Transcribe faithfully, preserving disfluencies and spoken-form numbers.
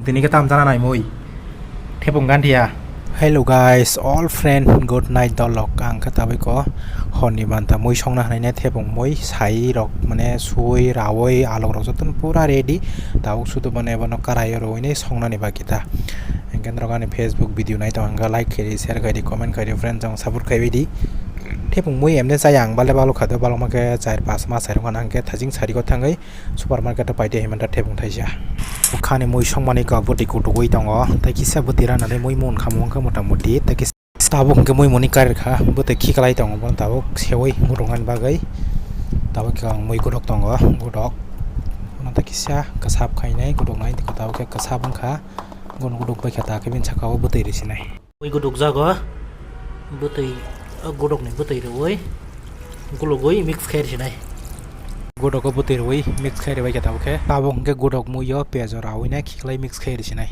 Tini khe tam chana nai mui. Thepung ganthia. Hello guys, all friend, good night dolok. Ang khe tabui ko horni banta mui songna hwnwi ne thepung mui sai rok mane sui raui alok rok jotono pura ready. Tabuk sudu mane bono karai rwi ne songnani baki ta. Hingke norok ani Facebook video nai tong hingke like khaidi, share khaidi, comment khaidi, friend jong support khaibaidi. Thepung mui emne chaya ang bale balok kha do, balok ma khe char pas ma sai rok hingke thajing sari go thangwi. Supermarket o paide himanta thepung thaisa. Khani mui songmani kok bwtwi kutukgwi tongo. Tei kisa bwtwi ranani mui munkha mungkha motamuti. Tei kisa tabuk hwnkhe mui muni karir kha. Bwtwi khiklai tongo bono tabuk seui muthungna bagwi. Tabuk khe ang mui godok tongo, godok. Bono tei kisa kwsap khainai, godoknai tabuk khe kwsap wngkha. Bono godok bai khe ta khe bini saka o bwtwi risinai. Mui godok jago, bwtwi, o godokni bwtwi rwui, gulugui mix khai rwsinai. Godoko bwtwi rwui mix khai rwbai khe tabuk khe. Tabuk hwnkhe godok muio piyaj o raui nai khiklai mix khai rwsinai.